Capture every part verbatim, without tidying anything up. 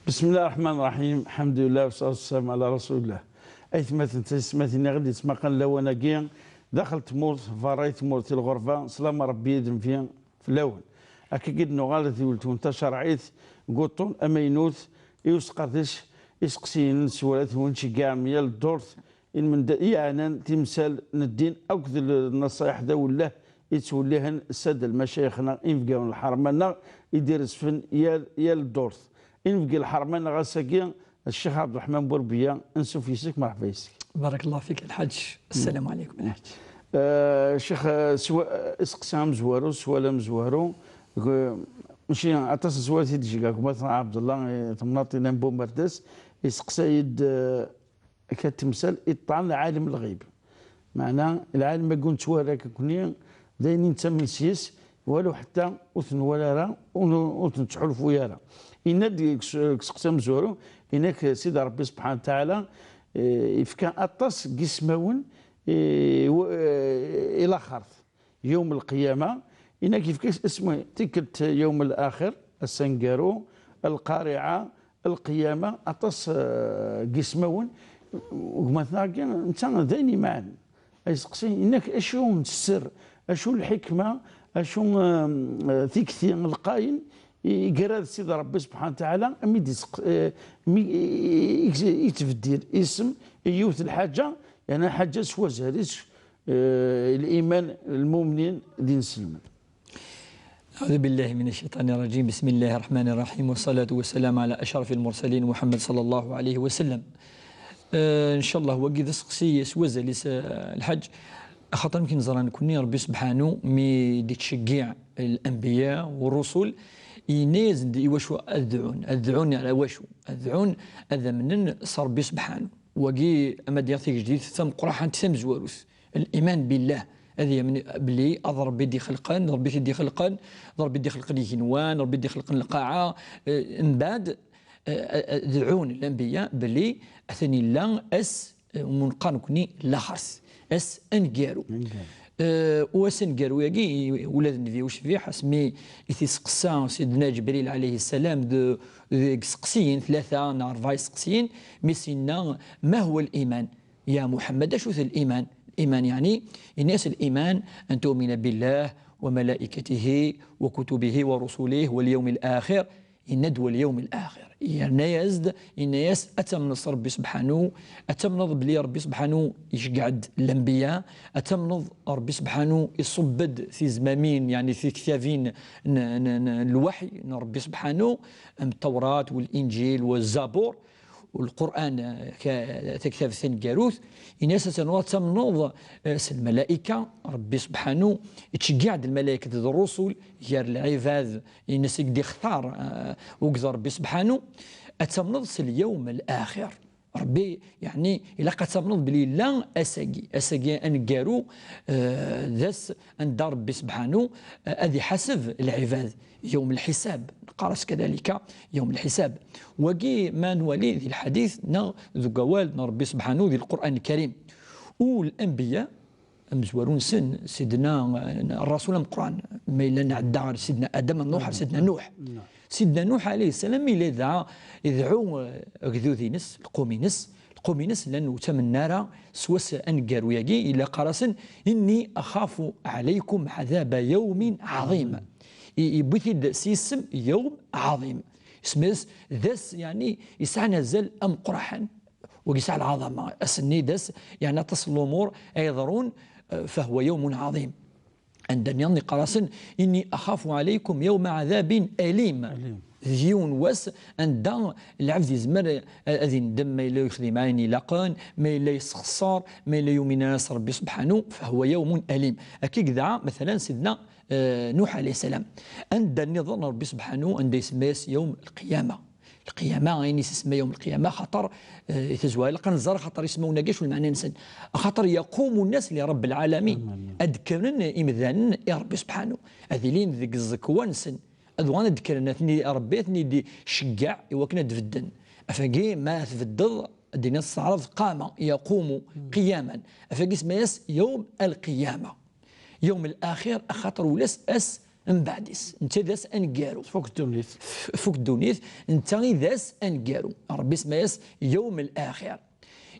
بسم الله الرحمن الرحيم. الحمد لله والصلاة والسلام على رسول الله. Aytmaten, taysetmatin i ɣ-d-yettmaqan lawan-agi, daxel tmurt, berra i tmurt, i lɣerba, slam Rebbi ad d-nfi fell-awen. Akka i d-nuɣal di weltma tacerɛit, deg uṭṭun amaynut, i usqerdec, iseqsiyen n swalat-nwen, ceggɛem yal ddurt, ilmend-, iɛnan timsal n ddin akked l-, nnaṣayeḥ d awelleh yettwellihen sad lmacayix-nneɣ, inebgawen n lḥerma-nneɣ i d-irezfen yal, yal ddurt. Inebgi n lḥerma-nneɣ ass-agi, Ccix Ɛebderreḥman Burbiya, ansuf yes-k, merḥba yes-k. Barakallahu fik, a Lḥaǧ. Ssalamu ɛalaykum, a Lḥaǧ. Eh, Ccix, eh, swa-, eh, iseqsi amezwaru, sswal amezwaru, g-, mačči aṭas n sswalat i d-tjegga gma-tneɣ Ɛebdella, eh, temnaḍt-ina n Bumerdas, iseqsa-yi-d, eh, Akka temsal iṭṭan lɛalem lɣib. Meɛna, lɛalem-agi ur nettwara akk nekni, d ayen i nettamen s-yes, walu ḥetta ur t-nwala ara, ur n-, ur t-nettḥulfu ara. Yenna-d deg s-, deg useqsi amezwaru, yenna-k Sidi Ṛebbi subḥanahu wa taɛala, eh, yefka aṭas n yismawen, eh, i w-, eh, i laxert. Yawm lqiyama, inak yefka isem, tikkelt yawm laxir, ass aneggaru, lqariɛa, lqiyama, aṭas, eh, n yismawen, gma-tneɣ-agi, netta d ayen imaɛen. Ay seqsi, inak acu n sser, acu lḥikma, acu, eh, tikti lqayen, i, i yerra d Sidi Ṛebbi subḥanahu wa taɛala, mi d-iseq-, eh, mi i, i, i, i yettbeddil isem i yiwet lḥaǧa, yeɛni lḥaǧa s wazal-is, eh, liman n lmumnin d inselmen. أعوذ بالله من الشيطان الرجيم. بسم الله الرحمن الرحيم. والصلاة والسلام على أشرف المرسلين محمد صلى الله عليه وسلم. Eh, ncallah, wagi d aseqsi s wazal-is, eh, Lḥaǧ. Axaṭer amek neẓra nekni, Ṛebbi subḥanu mi d-ittceggiɛ lanbiya u ṛṛusul, yenna-yasen-d i wacu ad dɛun. Ad dɛun ala wacu? Ad dɛun ad amnen s Ṛebbi subḥanu. Wagi, ama d-yaɣ tigejdit tameqqraḥant tamezwarut. Liman billah, ad yamen belli ad Ṛebbi d-ixelqen, d Ṛebbi t-id-ixelqen, d Ṛebbi d-ixelqen igenwan, d Ṛebbi d-ixelqen lqaɛa, eh, mbeɛd, eh, eh, dɛun lanbiya belli atan illa ass, eh, umi neqqar nekni laxert, ass aneggaru. Aneggaru. Eh, u ass aneggaru-agi, ula d Nnbi ucbiḥ, asmi i t-iseqsa Sidna Ǧebril ɛalayhi ssalam d, deg iseqsiyen, tlata neɣ rebɛa iseqsiyen, mi s-yenna: ما هو الإيمان؟ يا محمد، acu-t liman? Liman yeɛni, ini-as liman أن تؤمن بالله وملائكته وكتبه ورسله واليوم الآخر. Yenna-d: واليوم الآخر. Yerna-yas-d, yenna-yas ad tamneḍ s Ṛebbi subḥanu, ad tamneḍ belli Ṛebbi subḥanu iceggeɛ-d lanbiya, ad tamneḍ Ṛebbi subḥanu iṣubb-d tizmamin, yeɛni tiktabin n, n, n, n lweḥy n Ṛebbi subḥanu, am Ttawrat, wal-Inǧil, wa Zabur, u Lqur'an, eh, ka-, taktabt taneggarut, ini-as ad tamneḍ, ad tamneḍ, eh, s lmalayka, Ṛebbi subḥanu ittceggiɛ-d lmalaykat d ṛṛusul gar lɛibad-ines i d-ixtar, eh, ugd Ṛebbi subḥanu, ad tamneḍ s lyawm laxir. Ṛebbi, yeɛni, ilaq ad tamneḍ belli yella ass-agi, ass-agi aneggaru, eh, d ass anda Ṛebbi subḥanu, eh, ad iḥaseb lɛibad. Yawm lḥisab, neqqar-as kadalika yawm lḥisab. Wagi ma nwali di lḥadit neɣ deg wawal n Ṛebbi subḥanu di Lqur'an Lkarim. U lanbiya, amezwaru-nsen, Sidna, eh, Ṛṛasul ameqqran, ma yella nɛedda ɣer Sidna Adam, ad nruḥ ɣer Sidna Nuḥ. Sidna Nuḥ ɛalayhi ssalam, yella yedɛa, idɛu, eh, agdud-ines, lqum-ines, lqum-ines llan ur ttamen ara s wass aneggaru-yagi, yella qqar-asen: إني أخاف عليكم عذاب يوم عظيم. I-, yewwi-t-id s yisem yawm ɛaḍim. Isem-is d ass, yeɛni, yesɛan azal ameqqraḥen. Wagi yesɛa lɛaḍama. Ass-nni d ass, yeɛni, aṭas n lumuṛ ay iḍerrun, eh, فهو يوم عظيم. Anda nniḍen iqqar-asen: إني أخاف عليكم يوم عذاب أليم. Alim. D yiwen wass anda lɛebd yezmer, eh, ad indem ma yella yexdim ayen ilaqen, ma yella yesxeṣṣer, ma yella yumin ara s Ṛebbi subḥanu, فهو يوم أليم. Akka i yedɛa, matala, Sidna, eh, Nuḥ ɛalayhi ssalam. Anda nniḍen Ṛebbi subḥanu, anda isemma-yas yawm lqiyama. Lqiyama, ayen i s-isemma yawm lqiyama, axaṭer, eh, i tazwara ilaq ad nẓer axaṭer ismawen-agi acu lmeɛna-nsen. Axaṭer يقوم الناس لرب العالمين. Amin. Ad d-kkren imdanen i Ṛebbi subḥanu. Ad ilin deg ẓẓekwa-nsen. Ad uɣalen ad d-kkren, ad ten-i-, Ṛebbi ad ten-id-iceggeɛ i wakken ad d-bedden. Afagi, ma tbeddeḍ, ad d-tiniḍ s taɛrabt qama, yaqumu, qiyaman. Afagi isemma-yas yawm al-qiyama. Yawm al-axir, axaṭer ulac ass mbeɛd-is. Netta d ass aneggaru. Tfuk ddunit. Tfuk ddunit, netta i d ass aneggaru. Ṛebbi isemma-yas yawm al-axir.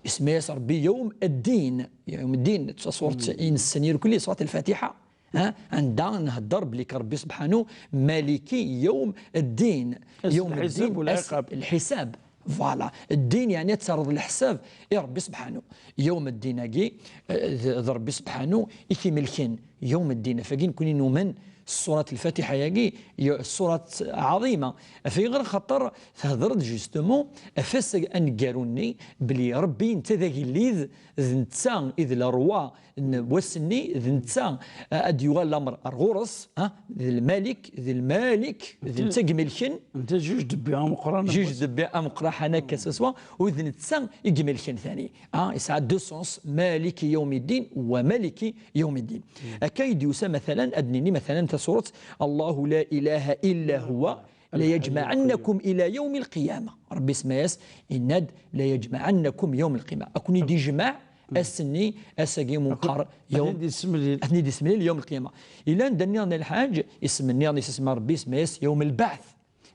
Isemma-yas Ṛebbi yawm ad-din. Yawm ad-din, d tasuṛt i nessen irkelli, suṛt al-Fatiḥa. Ha? Anda nhedder belli Ṛebbi subḥanu maliki yawm ad-din. Ass yawm ad-din, lḥisab wal-iqab. Lḥisab. Voilà. Ddin, yeɛni ad terreḍ leḥsab i Ṛebbi subḥanu. Yawm ad-din-agi, eh, d, d Ṛebbi subḥanu i t-imelken. Yawm ad-din, af-agi nekni numen s suṛat al-Fatiḥa-agi, y-, suṛat ɛaḍima. Af-, ayɣer? Xaṭer thedder-d justement ɣef wass aneggaru-nni, belli Ṛebbi netta d agellid, d netta i d le roi n wass-nni, d netta, eh, ad d-yuɣal lamer ar ɣur-s, ha? D lmalik, d lmalik, d netta i imelken. Netta juj debbi ameqqran. Juj debbi ameqqran, ḥan akka swaswa, u d netta i imelken tani. Ha? Yesɛa deux sens, maliki yawmiddin wa maliki yawmiddin. Akka i d-yusa, mathalan, ad d-nini, mathalan, tasuṛt, Allahu la ilaha illa huwa, la yajma'annakum ila yawmi l-qiyama. Ṛebbi isemma-yas, yenna-d, la yajma'annakum yawm l-qiyama. Ad ken-id-ijmeɛ ass-nni, ass-agi meqqar, ad yawm, ten-id-isemlil. Ad ten-id-isemlil yawm l-qiyama. Yella anda nniḍen a Lḥaǧ, isem nniḍen i s-isemma Ṛebbi, isemma-yas yawm lbaɛth.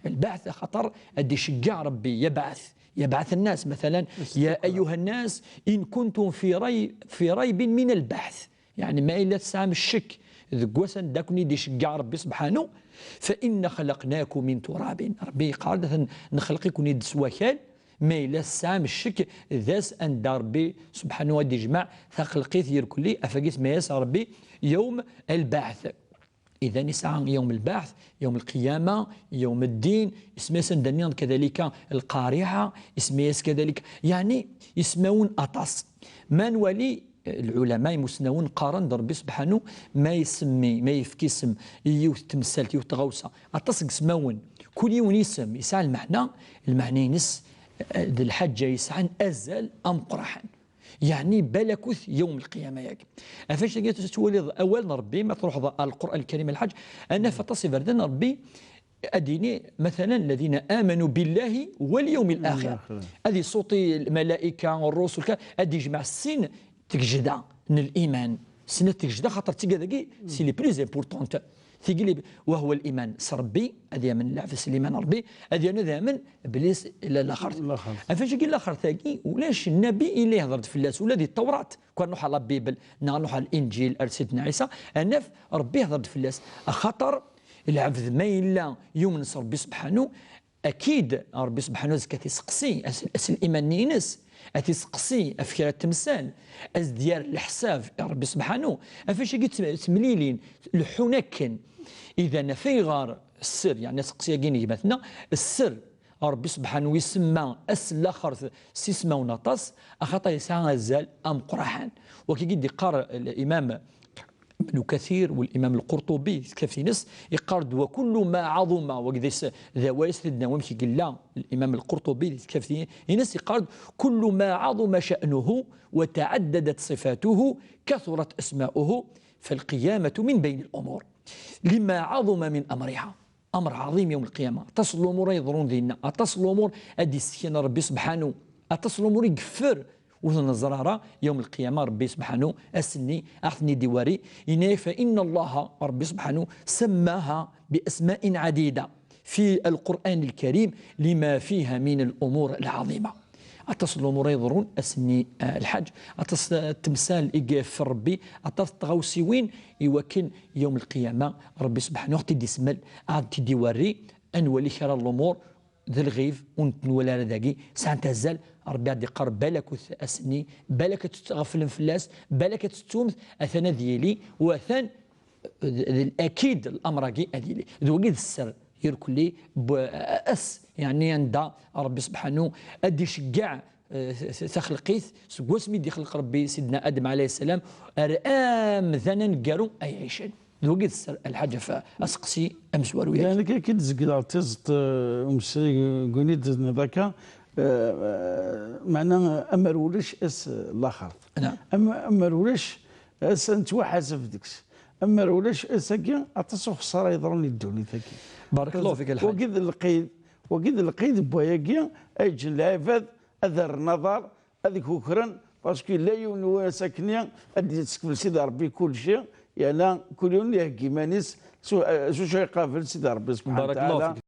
Lbaɛth, axaṭer ad d-iceggeɛ Ṛebbi, yabɛath, yabɛath nnas, mathalan, ya ayyuha nnas, in kuntum fi ray-, fi raybin min lbaɛth. Yeɛni, ma yella tesɛam ccek deg wass anda ad ken-id-iceggeɛ Ṛebbi subḥanu, fa inna xalaqnakum min turabin. Ṛebbi yeqqar-d, atan nexleq-iken-id s wakal. Ma yella tesɛam ccek, d ass anda Ṛebbi subḥanu ad d-ijmeɛ taxelqit irkelli, af-agi isemma-yas Ṛebbi yawm al-baɛth. Idan, yesɛa yawm al-baɛth, yawm al-qiyama, yawm ad-din, isemma-yas anda nniḍen kadalika al-qariɛa, isemma-yas kadalika, yeɛni ismawen aṭas. Ma nwali, eh, lɛulama imusnawen qqaren-d Ṛebbi subḥanu ma isemmi, ma yefk isem i yiwet temsalt, yiwet tɣawsa, aṭas deg ismawen, kul yiwen isem yesɛa lmeɛna, lmeɛna-ines, eh, d lḥaǧa yesɛan azal ameqqraḥen. Yeɛni balakut yawm lqiyama-yagi. Ɣef wacu-agi tettwaliḍ awal n Ṛebbi, ma truḥeḍ ɣer Lqur'an Lkarim a Lḥaǧ, ad naf aṭas iberdan n Ṛebbi ad d-yini, mathalan, alladhina amanu billahi wal yawmi l-akhir. Ad isuṭi lmalaika, ṛṛusul, ka-, ad d-ijmeɛ sin tgejda n liman. Snat tgejda, xaṭer d tigad-agi, c'est les plus importantes. Tigi li, wa huwa liman s Ṛebbi, ad yamen lɛebd s liman n Ṛebbi, ad yernu ad yamen belli s-, la, laxert. Laxert. Ɣef wacu-agi laxert-agi, ulac nnabi i la yehder-d fell-as, ula di Tawrat, kwan nruḥ ɣer la Bible, neɣ nruḥ ɣer Linǧil, ar Sidna Ɛisa, ad naf Ṛebbi yehder-d fell-as. Axaṭer lɛebd ma yella yumen s Ṛebbi subḥanu, akid Ṛebbi subḥanu azekka ad t-iseqsi, as, as liman-nni-ines, ad t-iseqsi ɣef kra n temsal, ad s-d-yerr leḥsab i Ṛebbi subḥanu, ɣef wacu-agi tt-, ttemlilin, leḥḥun akken. Idan, ɣef ayɣer sser, yeɛni aseqsi-agi n gma-tneɣ, sser Ṛebbi subḥanu isemma ass n laxert s ismawen aṭas, axaṭer yesɛa azal ameqqraḥen. Wakagi d-iqqar Limam Ibn Kathir u Limam Lqurṭubi di tektabt-ines, iqqar-d, wa kullu ma ɛaḍuma, wagi d is-, d awal-is, ad d-nawi amek i yella Limam Lqurṭubi di tektabt-ines, iqqar-d, kullu ma ɛaḍuma sha'nuhu wa taɛaddadat sifatuhu kathurat asma'uhu falqiyamatu min bayni l-umur lima ɛaḍuma min amriha. Amr ɛaḍim yawm lqiyama. Aṭas n lumuṛ ay yeḍrun dinna. Aṭas n lumuṛ ad d-issekn Ṛebbi subḥanu. Aṭas n lumuṛ i yeffer ur t-neẓri ara yawm lqiyama Ṛebbi subḥanu ass-nni ad ɣ-ten-id-iwari. Yenna-yak, fa inna Allaha, Ṛebbi subḥanu, sammaha bi asma'in ɛadida fi al-Qur'an al-Karim lima fiha min al-umur al-ɛaḍima. Aṭas n lumuṛ ay yeḍrun ass-nni, ah, Lḥaǧ, aṭas, ah, n temsal i yeffer Ṛebbi, aṭas n tɣawsiwin i wakken yawm lqiyama Ṛebbi subḥanu ad ɣ-t-id-ismel, ad ɣ-t-id-iwerri, ad nwali kra n lumuṛ d lɣib ur t-nwala ara dagi, sɛant azal, Ṛebbi ad d-iqqar balakut ass-nni, balak ad tettɣeflem fell-as, balak ad tettumt, atan ad yili, u atan d, d akid lamr-agi ad yili. D wagi d sser irkelli, ass, yeɛni anda Ṛebbi subḥanu ad d-iceggeɛ, eh, t-, t-, taxelqit, seg wasmi i d-ixleq Ṛebbi Sidna Adem ɛalayhi ssalam, ar amdan aneggaru ay ɛicen. D wagi d sser, a Lḥaǧ, ɣef aseqsi amezwaru-yagi. Yeɛni, akka i d-zegleɣ tiẓeṭ, eh, umesray n win i d-tenniḍ akka, eh, eh, meɛna, amer ulac ass n laxert. Naam. Am-, amer ulac ass ad nettwaḥaseb deg-s. Amer ulac ass-agi, aṭas uxeṣṣar ay yeḍran di ddunit-agi. Barakallahu fik, a Lḥaǧ. Wagi d lqid, wagi d lqid n wayagi ay ǧǧen lɛibad ad rren aḍar, ad kukren, parce que yella yiwen n wass akkenni ad d-yessekfel Sidi Ṛebbi kulci, yerna kul yiwen iheggi iman-is Su- eh, s wacu ay qabel Sidi Ṛebbi subḥanahu wa Barakallahu taɛala. fik.